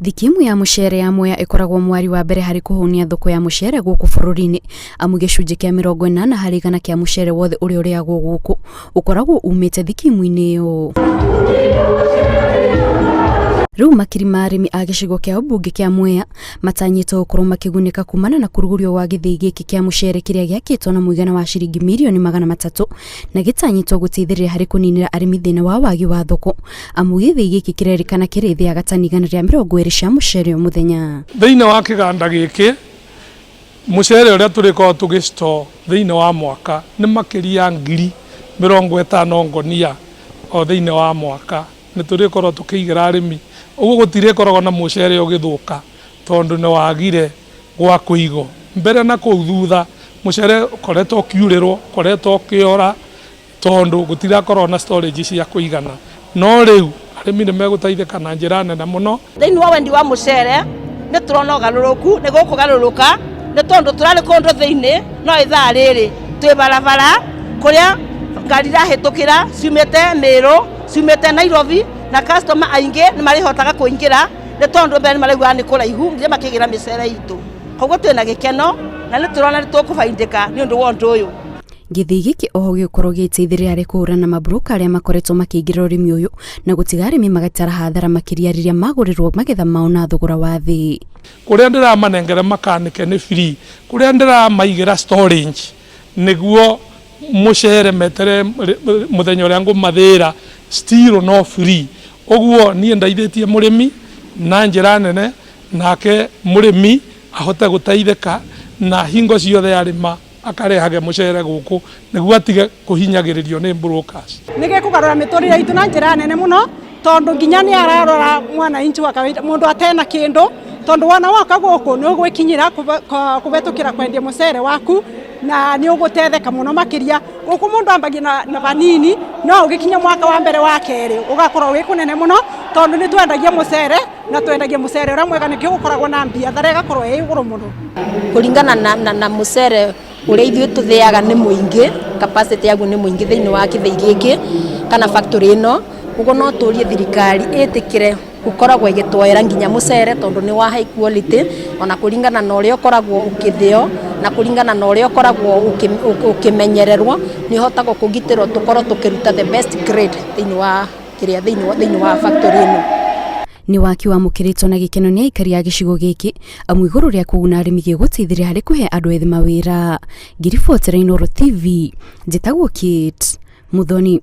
Thikimu ya mũcere ya Mwea ĩkoragwo mwari wa mbere harĩ kũhũnia thoko ya mũcere gũkũ bũrũri-inĩ, amu gĩcunjĩ kĩa 80% kĩa mũcere wothe ũrĩa ũrĩagwo gũkũ ũkoragwo umĩte thikimu-inĩ ĩyo. Rĩu makiri ma arĩmi a gĩcigo kĩa ũmbunge kĩa Mwea matanyĩtwo gũkorwo makĩgunĩka kumana na kũrugũrio gwa gĩthĩi gĩkĩ kĩa mũcere kĩrĩa gĩakĩtwo na mũigana wa ciringi mirioni 300 na gĩtanyĩtwo gũteithĩrĩria harĩ kũninĩra arĩmi thĩna wa wagi wa thoko, amu gĩthĩi gĩkĩ kĩrerĩkana kĩrĩthĩaga tani 120 cia mũcere o mũthenya. Thĩinĩ wa kĩganda gĩkĩ, mũcere ũrĩa tũrĩkoragwo tũgĩ-store thĩinĩ wa mwaka nĩ makĩria ya 50,000 ngonia o thĩinĩ wa mwaka. Nĩ tũrĩkorwo tũkĩigĩra arĩmi ũguo, gũtirĩkoragwo na mũcere ũgĩthũka tondũ nĩ wagire gwa kũigwo. Mbere na kũu thutha, mũcere ũkoretwo ũkiurĩrwo, ũkoretwo ũkĩora tondũ gũtirakorwo na storage cia kũigana, no rĩu arĩmi nĩ megũteithĩka na njĩra nene mũno. Thĩinĩ wa wendi wa mũcere nĩ tũrona ũgarũrũku, nĩ gũkũgarũrũka, nĩ tondũ tũrarĩ kũndũ thĩinĩ, no ithaa rĩrĩ twĩ barabara kũrĩa ngari irahĩtũkĩra ciumĩte Mĩrũ, ciumĩte Nairobi, na customer aingĩ nĩ marĩhotaga kũingĩra, nĩ tondũ mbere nĩ maraiguaga nĩ kũraihu nginya makĩgĩra mĩcere itũ. Koguo twĩna gĩkeno na nĩ tũrona nĩ tũkũbaindĩka nĩ ũndũ wa ũndũ ũyũ. Gĩthĩi gĩkĩ oho gĩgũkorwo gĩgĩteithĩrĩria harĩ kũhũrana na maburũka arĩa makoretwo makĩingĩra ũrĩmi ũyũ na gũtiga arĩmi magatara hathara, makĩria rĩrĩa magũrĩrwo magetha mao na thogora wa thĩ. Kũrĩa ndĩramanengera makanĩke nĩ free, kũrĩa ndĩramaigĩra storage nĩguo mũcere metere mũthenya ũrĩa ngũmathĩra, still no free. Ũguo niĩ ndeithĩtie mũrĩmi na njĩra nene, nake mũrĩmi ahote gũteithĩka na hingo ciothe arĩma akarehage mũcere gũkũ nĩguo atige kũhinyagĩrĩrio nĩ brokers. Nĩ gĩkũgarũra mĩtũrĩre itũ na njĩra nene mũno, tondũ nginya nĩ ararora mwananchi wa kawaida, mũndũ atena kĩndũ, tondũ wona woka gũkũ nĩ ũgwĩkinyĩra kũhetũkĩra kwendia mũcere waku na nĩ ũgũtetheka mũno makĩria. Gũkũ mũndũ ambagia na vanini, no ũgĩkinya mwaka wa mbere, wa kerĩ, ũgakorwo wĩ kũnene mũno, tondũ nĩ twendagia mũcere na twendagia mũcere ũrĩa mwega, nĩkĩo gũkoragwo na biathara ĩgakorwo ĩ igũrũ mũno. Kũringana na mũcere ũrĩa ithuĩ tũthĩaga nĩ mũingĩ, capacity yaguo nĩ mũingĩ thĩinĩ wa gĩthĩi gĩkĩ kana factory ĩno. Ũguo no tũrie thirikari ĩtĩkĩre gũkoragwo ĩgĩtwoera nginya mũcere, tondũ nĩ wa high quality, ona kũringana na ũrĩa ũkoragwo ũkĩthĩo na kũringana na ũrĩa ũkoragwo ũkĩmenyererwo, nĩ ũhotaga kũgitĩrwo tũkorwo tũkĩruta the best grade thĩinĩ wa kĩrĩa thĩinĩ wa factory ĩno. Nĩ waki wamũkĩrĩtwo na gĩkeno nĩ aikari a gĩcigo gĩkĩ, amu igũrũ rĩa kũguna arĩmi, gĩgũteithĩrĩria harĩ kũhe andũ ethĩ mawĩra. Ngĩribotera Inooro TV, njĩtagwo Kate Muthoni.